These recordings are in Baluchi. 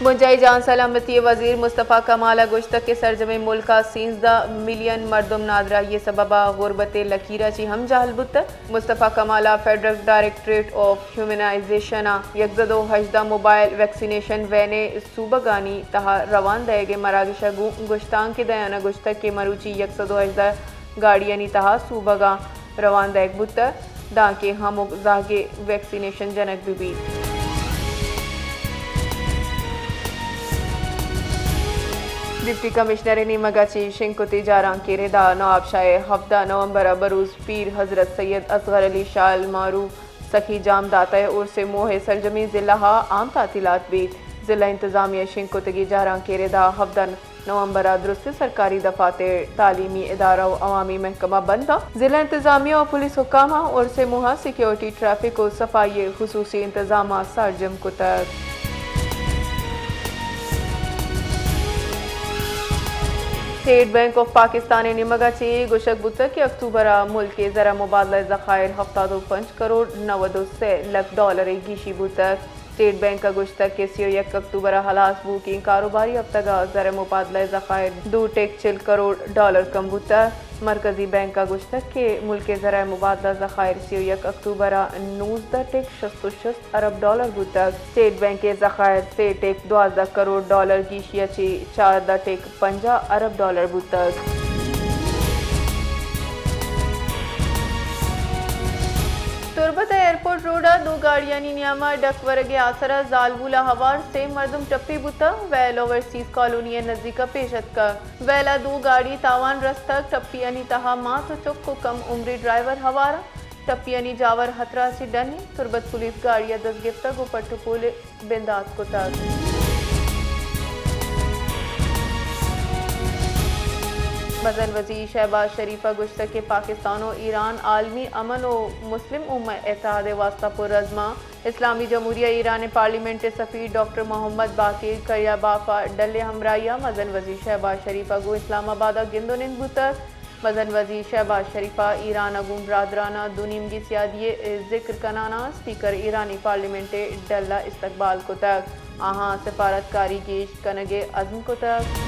بنجاہی جان سلامتی ءِ وزیر مصطفی کمال ءَ گوشتگ کہ سرجمیں ملک ءَ سیزدہ ملین مردم نادراہی ءِ سبب ءَ غربت ءِ لکیر ءَ چہ ہم جہل بوتگ۔ مصطفی کمال ءَ فیڈرل ڈائریکٹریٹ آف ہیومنائزیشن ءَ یک سد ءُ ہژدہ موبائل ویکسینیشن وین ءِ صوبگانی تہا روان دئیگ ءِ مراگش ءَ گوں گشتانک ءَ دیان ءَ گوشتگ کہ مروچی یک سد ءُ ہژدہ گاڑیانی تہا صوبگاں روان دئیگ بوتگ، دانکہ ہمک زہگے ویکسینیشن جنگ بہ بیت۔ ڈپٹی کمشنر ءِ نیمگ ءَ چہ شنگ کتیں جارانکیں ردا نواب شاہ ءِ ہفدہ نومبر ءَ بروز پیر حضرت سید اصغر علی شاہ المعروف سخی جام داتہ ءِ عرس ءِ موہ ءَ سرجمیں ضلع ءَ عام تعطیلات بیت۔ ضلع انتظامیہ ءِ شنگ کتگیں جارانکیں ردا ہفدہ نومبر ءَ درستیں سرکاری دفاتر، تعلیمی ادارہ ءُ عوامی محکمہ بند اَنت۔ ضلع انتظامیہ ءُ پولیس حکاماں عرس ءِ موہ ءَ سیکورٹی، ٹریفک ءُ صفائی ءِ خصوصی انتظامات سرجم کتگ۔ اسٹیٹ بینک آف پاکستان ءِ نیمگ ءَ چہ گوشگ بوتگ کہ اکتوبر ءَ ملک ءِ زر ءِ مبادلہ ءِ ذخائر ہفتاد ءُ پنچ کروڑ نود ءُ سے لکھ ڈالر ءَ گیشی بوتگ۔ اسٹیٹ بینک ءَ گوشتگ کہ سی ءُ یک اکتوبر ءَ ہلاس بوگیں کاروباری ہفتگ ءَ زر ءِ مبادلہ ءِ ذخائر دو ٹک چل کروڑ ڈالر کم بوتگ۔ مرکزی بینک ءَ گوشتگ کہ ملک ءِ زر ءِ مبادلہ ذخائر سی ءُ یک اکتوبر ءَ نوزدہ ٹک شست ءُ شست ارب ڈالر بوتگ۔ اسٹیٹ بینک ءِ ذخائر سے ٹک دوازدہ کروڑ ڈالر گیشی ءَ چہ چاردہ ٹک پنجاہ ارب ڈالر بوتگ۔ تربت ءِ ایئرپورٹ روڈ ءَ دو گاڑیانی نیام ءَ ڈک ورگ ءِ آسر ءَ زالبول ءَ ہوار سے مردم ٹپی بوتگ، ویل اوورسیز کالونی ءِ نزیک ءَ پیش اتکگ۔ ویل ءَ دو گاڑی تاوان رستگ، ٹپیانی تہا مات ءُ چک ءُ کم عمری ڈرائیور ہوار اَنت۔ ٹپیانی جاور ہترہ ءَ چہ ڈن اِنت۔ تربت پولیس گاڑی ءَ دست گپتگ ءُ پٹ ءُ پول ءِ بندات کتگ۔ مزن وزیر شہباز شریف ءَ گوشتگ کہ پاکستان ءُ ایران عالمی امن ءُ مسلم امہ اتحاد ءِ واستہ پرعزم آں۔ اسلامی جمہوریہ ایران ءِ پارلیمنٹ ءِ سفیر ڈاکٹر محمد باقر کریاباف ءِ ڈل ءِ ہمراہی ءَ مزن وزیر شہباز شریف ءَ گوں اسلام آباد ءَ گند ءُ نند بوتگ۔ مزن وزیر شہباز شریف ءَ ایران ءَ گوں برادرانہ دو نیمگی سیادی ءِ ذکر کنان ءَ اسپیکر ایرانی پارلیمنٹ ءِ ڈل ءَ استقبال کتگ۔ آہاں سفارتکاری گیش کنگ ءِ عزم کتگ۔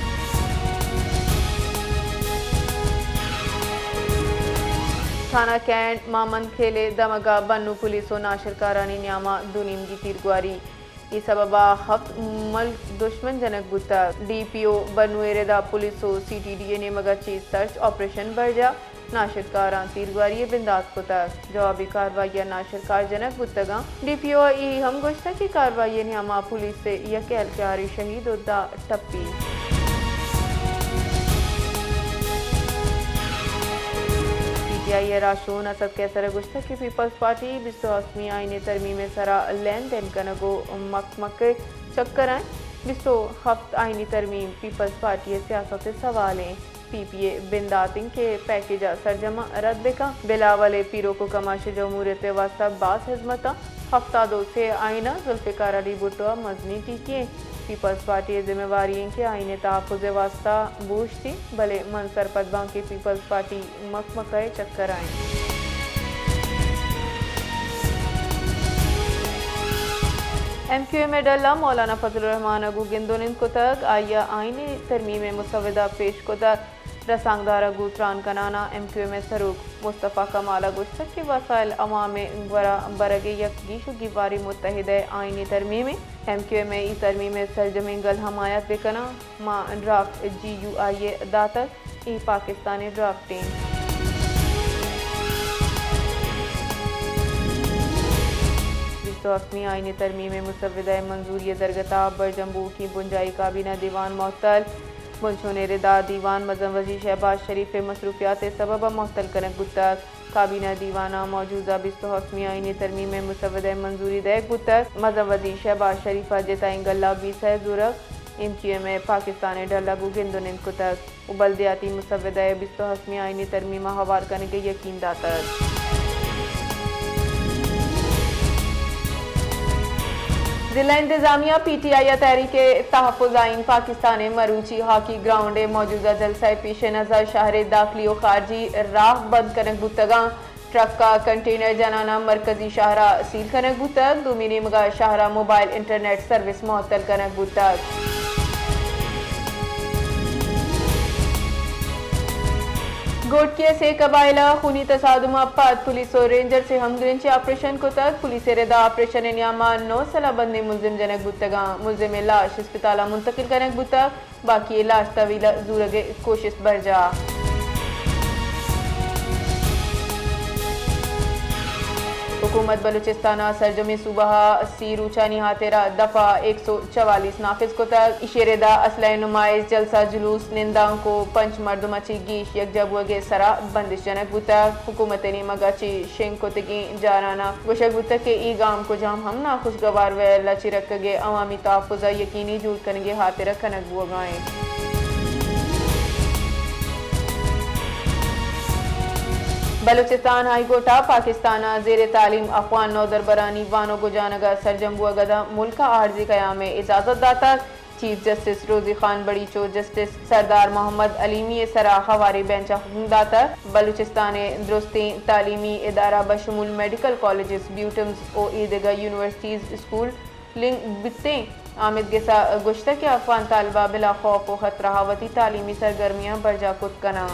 تھانہ کینٹ مامند کھیل ءِ دمگ ءَ بنو پولیس ءُ ناشرکارانی نیام ءَ دو نیمگی تیرگواری۔ اے سبب ءَ ہفت ملک دشمن جنگ بوتگ۔ ڈی پی او بنو ءِ ردا پولیس ءُ سی ٹی ڈی ءِ نیمگ ءَ چہ سرچ آپریشن برجاہ، ناشرکاراں تیرگواری ءِ بندات کتگ۔ جوابی کاروائی ءَ ناشرکار جنگ بوتگ اَنت۔ ڈی پی او ءَ اے ہم گوشتگ کہ کاروائی ءِ نیام ءَ پولیس ءِ یک اہلکارے شہید ءُ دہ ٹپی۔ پی ٹی آئی ءِ راہشون اسد قیصر ءَ گوشتگ کہ پیپلز پارٹی بیست ءُ ہفتمی آئین ءِ ترمیم ءِ سرا لین دین کنگ ءُ مک مک ءِ چکر ءَ اِنت۔ بیست ءُ ہفت آئینی ترمیم پیپلز پارٹی ءِ سیاست ءِ سوال اِنت۔ پی پی ءِ بندات اِنت کہ پیکیج ءَ سرجم ءَ رد بہ کنت۔ بلاول ءِ پیروک ءُ کماش ءِ جمہوریت ءِ واستہ باز ہزمت اَنت۔ ہفتاد ءُ سے آئین ءَ ذوالفقار علی بھٹو ءَ مزنیں ٹیکی اِنت۔ پیپلز پارٹی ءِ ذمہ واری اِنت کہ آئین ءِ تحفظ ءِ واستہ بوشت اِنت، بلے من سرپد باں کہ پیپلز پارٹی مک مک ءِ چکر ءَ اِنت۔ ایم کیو ایم ءِ ڈل ءَ مولانا فضل الرحمان ءَ گوں گند ءُ نند کتگ، آئی ءَ آئینی ترمیم ءِ مسودہ پیش کتگ۔ رسانکدار ءَ گوں تران کنان ءَ ایم کیو ایم ءِ سروک مصطفی کمال ءَ گوشتگ کہ وسائل عوام ءِ گورا برگ ءِ یک گیش ءُ گیواریں متحدہ آئینی ترمیم اِنت۔ ایم کیو ایم ءَ اے ترمیم ءِ سرجمیں گل حمایت بہ کناں۔ ما ڈرافٹ جی یو آئی ءَ داتگ، اے پاکستان ءِ ڈرافٹ اِنت۔ بیست ءُ ہفتمی آئینی ترمیم ءِ مسودہ ءِ منظوری ءِ درگت ءَ برجم بوؤکیں بنجاہی کابینہ دیوان معطل۔ بنشون ءِ ردا دیوان مزن وزیر شہباز شریف ءِ مصروفیات ءِ سبب ءَ معطل کنگ بوتگ۔ کابینہ دیوان ءَ موجوزہ بیست ءُ ہفتمی آئینی ترمیم ءِ مسودہ ءِ منظوری دئیگ بوتگ۔ مزن وزیر شہباز شریف ءَ جتائیں گل ءَ بیسہ ءِ زورگ ایم کیو ایم ءِ پاکستان ءِ ڈل ءَ گوں گند ءُ نند کتگ ءُ بلدیاتی مسودہ ءِ بیست ءُ ہفتمی آئینی ترمیم ءَ ہوار کنگ ءِ یقین داتگ۔ ضلع انتظامیہ پی ٹی آئی ءَ تحریک تحفظ آئین پاکستان ءِ مروچی ہاکی گراؤنڈ ءِ موجوزہ جلسہ ءِ پیش نظر شہر ءِ داخلی ءُ خارجی راہ بند کنگ بوتگ اَنت۔ ٹرک ء کنٹینر جنان ء مرکزی شہر ء سیل کنگ بوتگ، دومی نیمگ ء شہر ء موبائل انٹرنیٹ سروس معطل کنگ بوتگ۔ گھوٹکی ء سے قبائل ء خونی تصادم ء پد پولیس و رینجرز ء ہمگرنچی آپریشن کتگ۔ پولیس ء ردا آپریشن ء نیام ء نو سلاہ بندیں ملزم جنگ بوتگاں۔ ملزم ء لاش ہسپتال ء منتقل کنگ بوتگ، باقی ء لاش تحویل ء زورگ ء کوشست برجاہ۔ حکومت بلوچستان ء سرجمیں صوبہ ء سی روچانی ہاترا دفعہ ایک سو چوالیس نافذ کتگ۔ ایشی ء ردا اسلحہ نمائش، جلسہ، جلوس، نندانک و پنچ مردم ء چہ گیش یکجا بوگ ء سرا بندش جنگ بوتگ۔ حکومت ء نیمگ ء چہ شنگ کتگیں جاران ء گوشگ بوتگ کہ اے گام کجام ہم ناخوشگوار ویل ء چہ رکگ ء عوامی تحفظ ء یقینی جوڑ کنگ ء ہاترا کنگ بوگا انت۔ بلوچستان ہائی کورٹ ء پاکستان ء زیر تعلیم افغان نودربرانی وانگ و جانگ ء سرجم بوگ ء داں ملک ء عارضی قیام ء اجازت داتگ۔ چیف جسٹس روزی خان بڑیچ و جسٹس سردار محمد علیمی ء سرا ہواریں بینچ ء حکم داتگ۔ بلوچستان ء درستیں تعلیمی ادارہ بشمول میڈیکل کالجز، بیوٹمز و اے دگہ یونیورسٹیز، اسکول لنگ بیتیں۔ آمید گس ء گوشتگ کہ افغان طالبہ بلا خوف و خطرہ ء وتی تعلیمی سرگرمیاں برجاہ کت کناں۔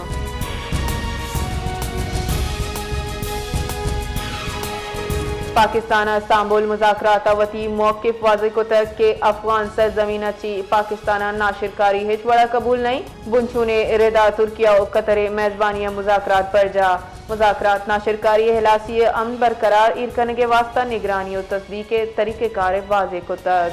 پاکستان ء استانبول مذاکرات ء وتی موقف واضح کتگ کہ افغان سرزمین ء چہ پاکستان ء ناشرکاری ہچ وڑ ء قبول نہ انت۔ بنچون ء ردا ترکیہ و قطر ء میزبانی ء مذاکرات برجاہ۔ مذاکرات ناشرکاری ء ہلاسی ء امن برقرار ایر کنگ ء واستہ نگرانی و تصدیق ء طریقہ کار ء واضح کتگ۔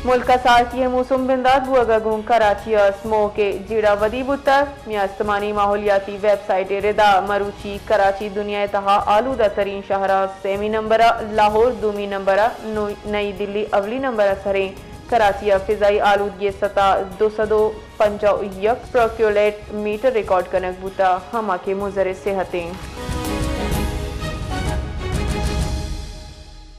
ملک ء سارتی ء موسم بندات بوگ ء گوں کراچی ء اسموک ء جیڑہ ودی بوتگ۔ میان استمانی ماحولیاتی ویب سائٹ ء ردا مروچی کراچی دنیا ء تہا آلودہ ترین شہر ء سیمی نمبر ء، لاہور دومی نمبر ء، نو-، نئی دلی اولی نمبر ء سریں۔ کراچی ء فضائی آلودگی ء سطح دو سد و پنجاہ و یک پروکیولیٹ میٹر ریکارڈ کنگ بوتہ، ہما کہ مضر صحت ایں۔